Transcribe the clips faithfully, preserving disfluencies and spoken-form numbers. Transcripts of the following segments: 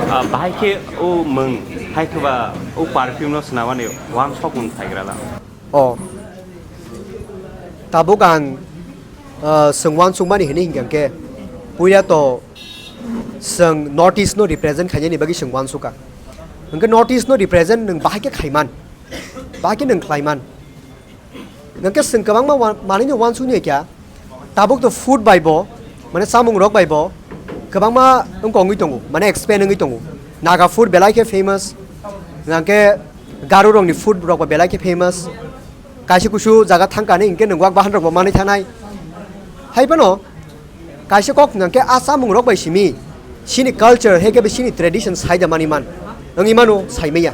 Ah, bahai khe o mung, hai khe ba o perfume no swnamani wansok mung phaigra lang. O. Tabuk ang, ah, chwng wansukmani hinwi hinkha khe, puila to chwng North East no represent khainani bagwi chwng wansukha. Hwnkhe North East no represent nwng bahai khe khaiman, bahai khe nwng khlaiman. Hwnkhe chwng kwbangma wa-, manwino wansukni kya, tabuk to food bai bo, mane chamung rok bai bo kwbangma wngkha wngwi tongo, mane expand wngwi tongo. Naga food belai khe famous, hwnkhe Garo rokni food rok bo belai khe famous. Kaisa kusu jaga thangkani hinkhe nwng wak bahan rok bo manwi thanai. Hai phano kaisa kok hwnkhe a chamung rok bai simi chini culture hai khe chini tradition saida mani man wngwi mano saimaya.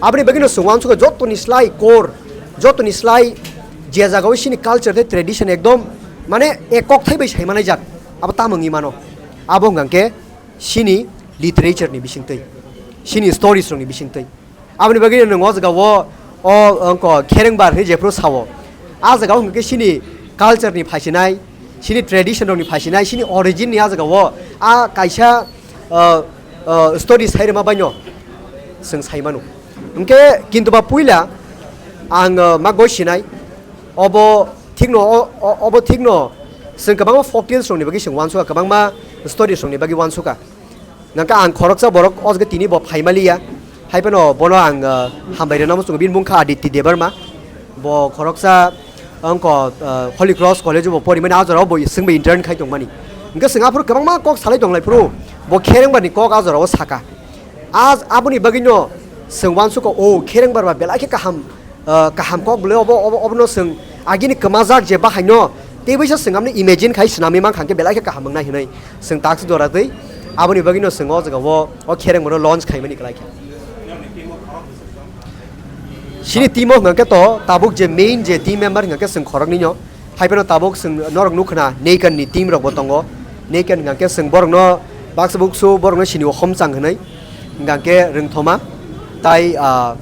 Aboni bagwino chwng wansukha jotoni slai core, jotoni slai je jagao chini culture tei tradition ekdom mane ek kok thai bai saimanai jak. Abo tamo wngwi mano? Abo hwnkhe chini literature ni bisingtwi, chini stories rok ni bisingtwi. Aboni bagwi nwng o jaga o, o, wngkha kherengbar hinwi jephru sao. A jaga o hwnkhe chini culture ni phaisinai, chini tradition rok ni phaisinai, chini origin ni a jaga o a kaisa, uh, uh, story sai rwma baino chwng sai mano. Hwnkhe kintu ba puila ang, uh, ma goi sinai, obo thikno, o, o, obo thikno chwng kwbangma folk tales rok ni bagwi chwng wansukha, kwbangma stories rok ni bagwi wansukha. Hwnkhe ang khoroksa borok o jaga tini bo phaimaliya. Hai phano bono ang, ah, hambai rwna muchungo. Bini mung kha Aditi Debbarma. Bo khoroksa wngkha, ah, Holy Cross College o bo porimani, a jorao bo chwngbai intern khai tongmani. Hwnkhe chwng aphuru kwbangma kok salai tonglai phuru bo kherengbarni kok a jorao saka. A, aboni bagwino chwng wansukha, o kherengbar ba belai khe kaham, ah, kaham kok bwlwi obo, obo, obono chwng agini kwmajak je bahaino tei baisa chwng amni imagine khai swnamwi mankha hwnkhe belai khe kaham wngnai hinwi chwng takswk jora twi aboni bagwino chwng o jaga o, o kherengmano launch khaimani kwlai khe. Chini team o hwnkhe to tabuk je main je team member hwnkhe chwng khoroknwino. Hai phano tabuk chwng norok nukha na Neikan ni team rok bo tongo. Neikan hwnkhe chwng borokno baksa buksu borokno sini o homchang hinwi hwnkhe rwngthoma tai, ah,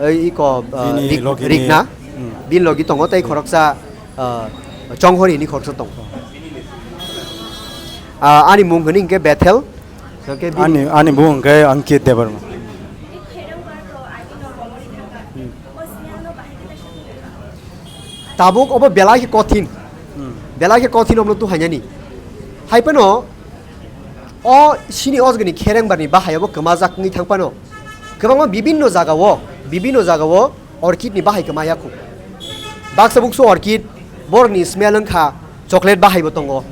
ei iko, ah, Bini Rik-, logi ni, Rikna, hmm. Bini logi tongo tei khoroksa, ah, Chonghori hinwi khoroksa tongo. Ah, ani mung hini hwnkhe Bethel, hwnkhe bini ani, ani mung hwnkhe Ankit Debbarma. Tabuk obo belai khe kothin. Hmm. Belai khe kothin obono tuhainani. Hai phano o sini o jagani kherengbarni bahai obo kwmajak wngwi thang phano kwbangma bibinno jagao, bibinno jagao orchid ni bahai kwmaya khu. Baksa buksu orchid borokni smell wngkha chocolate bahai bo tongo.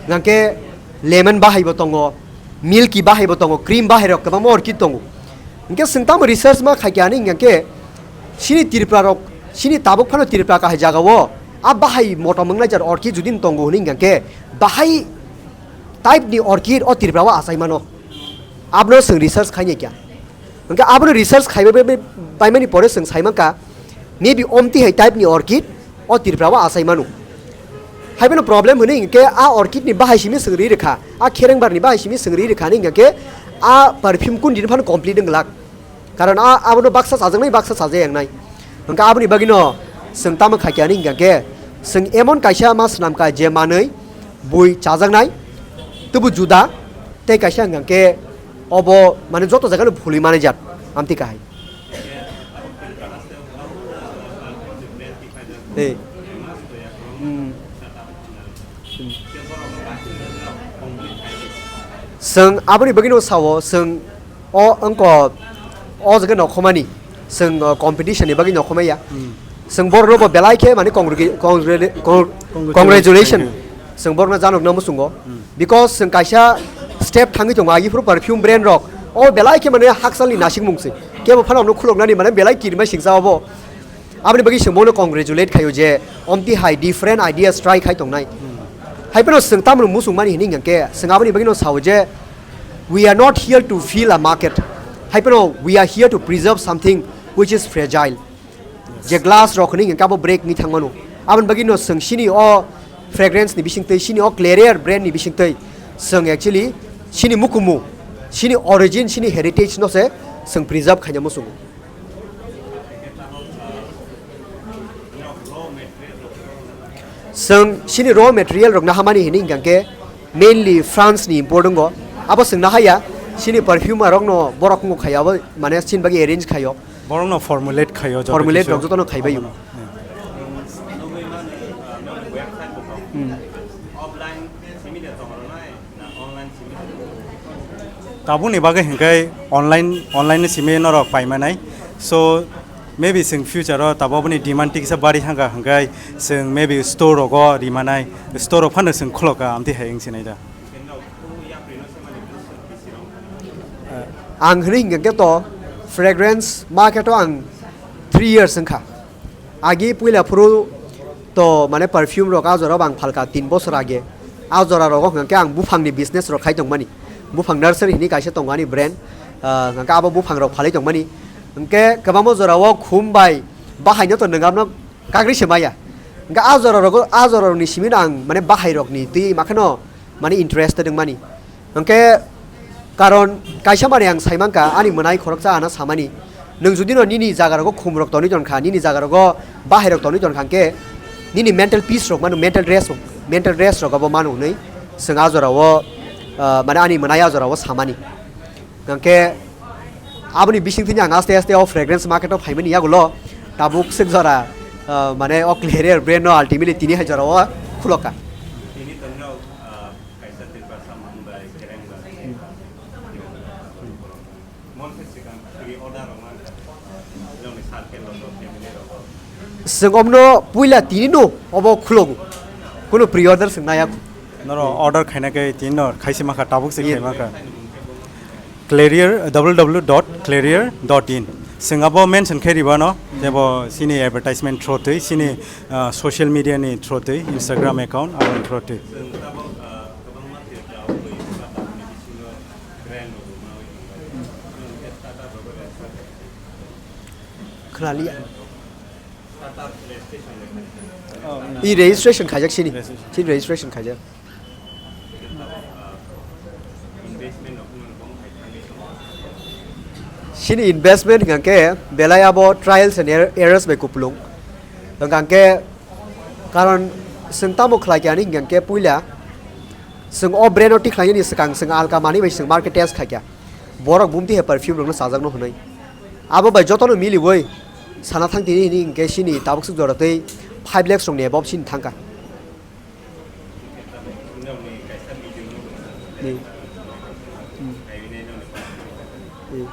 Hwnkhe lemon bahai bo tongo, milky bahai bo tongo, cream bahai rok kwbangma orchid tongo. Hwnkhe chwng tamo research ma khaikha hinwi hwnkhe chini Tripura rok, chini tabuk phano Tripura kahai jagao a bahai motom wngnai jar orchid judi tongo hinwi hwnkhe bahai type ni orchid o Tripura o achai mano. Abono chwng research khainai kya. Hwnkhe abono research khaibai bai, bai, baimani pore chwng sai mankha, maybe omti hai type ni orchid o Tripura o achai mano. Hai bono problem hwnwi hwnkhe a orchid ni bahai simi chwng ri rwkha, a kherengbar ni bahai simi chwng ri rwkha hinwi hwnkhe a perfume kun din phano complete wng glak. Karon a, abono baksa chajaknai, baksa chajak yangnai. Hwnkhe aboni bagwino chwng tamo khaikha hinwi hwnkhe chwng emon kaisa ma swnamkha je manwi bui chajaknai, tubu juda, tei kaisa hwnkhe obo mane joto jagano phulwi manai jat, amtwi kahai. Ei. Hmm. Hmm. Chwng aboni bagwino sao, chwng o wngkha o jaga nokhomani, chwng, uh, competition ni bagwi nokhomaya. Hmm. Chwng borokno bo belai khe mane congrega-, congrega-, con-, Congratulations. Congratulations. Chwng borokno janokna muchungo. Hmm. Because chwng kaisa step thangwi tongo, agi phuru perfume brand rok o belai khe mane hakchalni nasikmung se. Kebo phano khuloknani mane belai kirima singsa obo. Aboni bagwi chwng bono congratulate khaio je omti hai different ideas try khai tongnai. Hmm. Hai phano chwng tamoni muchung mani hini hwnkhe chwng aboni bagwino sao je we are not here to fill a market. Hai phano we are here to preserve something which is fragile. Je glass rok hini hwnkhe abo break wngwi thangmano. Aboni bagwino chwng chini o fragrance ni bisingtwi, chini o Clairier brand ni bisingtwi chwng actually chini mukumu, chini origin, chini heritage no se chwng preserve khaina muchungo. Chwng chini raw material rok nahamani hini hwnkha khe mainly France ni import wngo. Abo chwng nahaya, Chini perfumer rokno borok wng khai abo, mane chini bagwi arrange khaio. Borokno formulate khaio joto formulate kisa. Rok jotono khaibaio. Abono, yeah. Hmm. Tabukni bagwi hwnkhe online, online ni simi norok paimanai. So, maybe chwng future o tabuk aboni demand tikisa bari thangkha hwnkhe chwng maybe store rogo rimanai, store rok phano chwng khulokha amtwi hai wng sinai da. Ang hwnwi hwnkhe to fragrance market o ang three years wngkha. Agi puila phuru to mane perfume rok a jora o bang phalka tin bosor age. A jora rogo hwnkhe ang buphang ni business rok khai tongmani. Buphang nursery hwnwi kaisa tongo ani brand. Ah, hwnkhe abo buphang rok phalwi tongmani. Hwnkhe kwbangma jora o khum bai bahai no to nwng abno kagri se maya. Hwnkhe a jora rogo, a jora rok ni simi no ang mane bahai rok ni twi makhano mane interested wngmani. Hwnkhe karon kaisa mani ang sai mankha, ani mwnai khoroksa ano samani, nwng jodi no nini jaga rogo khum rok tonwi tonkha, nini jaga rogo bahai rok tonwi tonkha, hwnkhe nini mental peace rok mano, mental rest, mental rest rok abo mano hwnwi chwng a jora o, ah, mane ani mwnai a jora o samani. Hwnkhe aboni bising thini ang aste aste o fragrance market o phaimani yagulo tabuk swk jora, ah, mane o Clairier brand no ultimately tini hai jora o khulokha. Tini tongno, ah, kaisa Tiprasa man bai, kereng bai, mon khe swkang pre-order rok man kha, nokni circle rok, family rok. Chwng omno puila tini no obo khulogo, kuno pre-order chwng naya. Noro order khaina khe tini no khaisi mankha, tabuk se khai mankha. Clairier, w w w dot clairier dot in. Chwng abo mention khe ribano, tebo chini advertisement through twi, chini, ah, social media ni through twi, Instagram account, aboni through twi. Khwnaliya. I registration khaijak sini. Registration. Sini registration khaijak. Sini investment hwnkha khe belai abo trials and er-, errors bai kupulung. Hwnkha khe karon chwng tamo khlai kha ani hwnkha khe puila chwng o brand o tikhlainani swkang chwng alka manwi bai chwng market test khai kha. Borok bumti hai perfume rokno chajakno hwnwi. Abo bai jotono miliwi sana thang tini hini hwnkhe sini tabuk swk jora tei five lakhs rokni above sini thangkha. Ni. Hmm. Ni.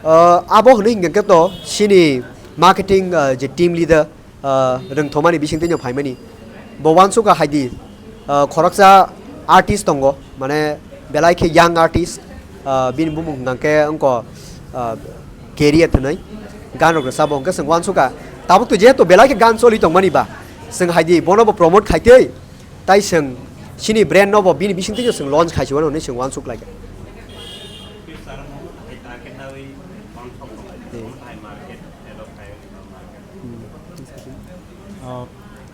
Ah, abo hwnwi hwnkhe to sini marketing, ah, je team leader, ah, rwngthomani bisingtwi no phaimani. Bo uansukha hai di, ah, khoroksa artist tongo, mane belai khe young artist, ah, bini bumung hwnkha khe wngkha, ah, Career hwnwi gan rok rwchabo hwnkhe chwng uansukha. Tabuk to jehetu belai khe gan choli tongmani ba, chwng hai di bono bo promote khai twi, tai chwng chini brand no bo bini bisingtwi chwng launch khai si mano hwnwi chwng uansuk lai kha. Hmm. Hmm. Ah,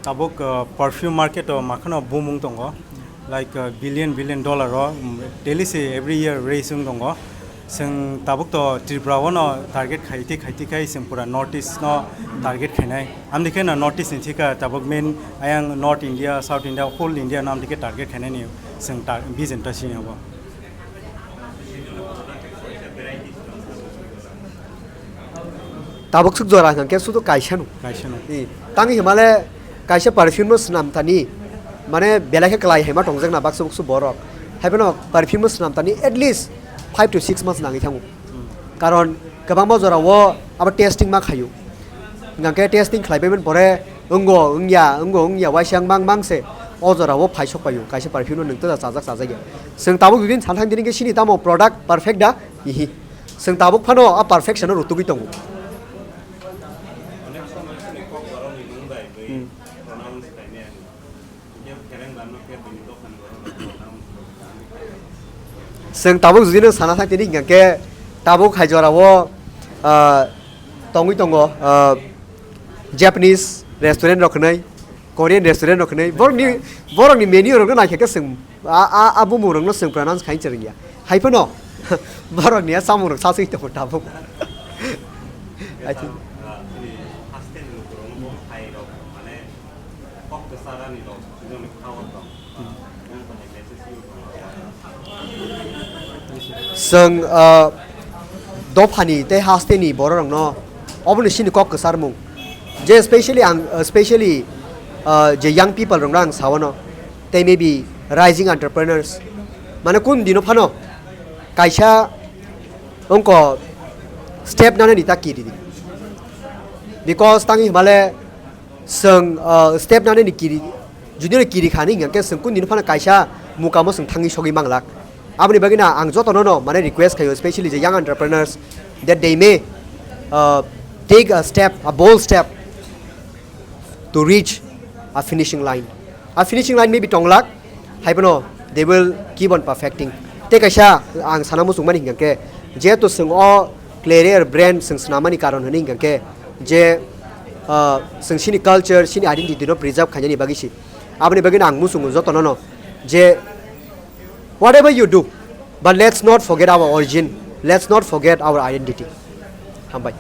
tabuk, ah, perfume market o makhano bumung tongo, like, ah, billion billion dollar o, um, daily se every year raise wng tongo. Chwng tabuk to Tripura o no target khaiti khaiti khai chwng pura North East no target khainai. Amni khe no North East ni thika tabuk main ayang North India, South India, whole India no amni khe target khainai ni chwng ta-, vision ta sini abo. Tabuk swk jora hwnkha khe sudu kaisa no. Kaisa no. Tang himale kaisa perfume no swnam tani, mane belai khe kwlai hai ma tongjak na baksa buksu borok. Hai phano perfume no swnam tani at least five to six months nangwi thango. Hmm. Karon kwbangma jora o abo testing ma khaio. Hwnkha khe testing khlai bai man pore Wngo, wngya, wngo, wngya, waisa wng mang mang se. O jora o phai sok paio, kaisa perfume no nwng tesa chajak chajak ya. Chwng tabuk dudin san thang dini khe sini tamo product perfect da? Hihi. Chwng tabuk phano a perfection no rutugwi tongo. Hmm. Chwng tabuk jodi no sana thang tini hwnkha khe tabuk hai jora o, ah, tongwi tongo, ah, Japanese restaurant rok hwnwi, Korean restaurant rok hwnwi, borokni, borokni menu rok no naikha khe chwng a, a, a bumung rok no chwng pronounce khai chwrwngya. Hai phano borokni a chamung rok saswi tongo tabuk. I think. Kok bwsa rani no Chwng, uh, dophani tei hasteni bororokno oboni sini kok kwcharmung, je specially ang, uh, specially, uh, je young people rokno ang sawano, tei maybe rising entrepreneurs, mane kun dino phano kaisa ongko step nanani ta kiri di, because tangwi hwnbale chwng, uh, step nanani kiri, junior kiri khani hingkhe chwng kun dino phano kaisa mukamo chwng thangwi sogwi manglak. Aboni bagwi na ang jotono no mane request khayo, specially the young entrepreneurs, that they may, uh, take a step, a bold step to reach a finishing line. A finishing line maybe tonglak, haibono they will keep on perfecting. Tei kaisa ang sana muchungmani hingkha khe, jehetu chwng o career brand chwng swnamani karon hwnwi hingkha khe je, uh, chwng chini culture, chini identity no preserve khainani bagwi si. Aboni bagwi no ang muchungo jotono no je whatever you do, but let's not forget our origin, let's not forget our identity. Hambai.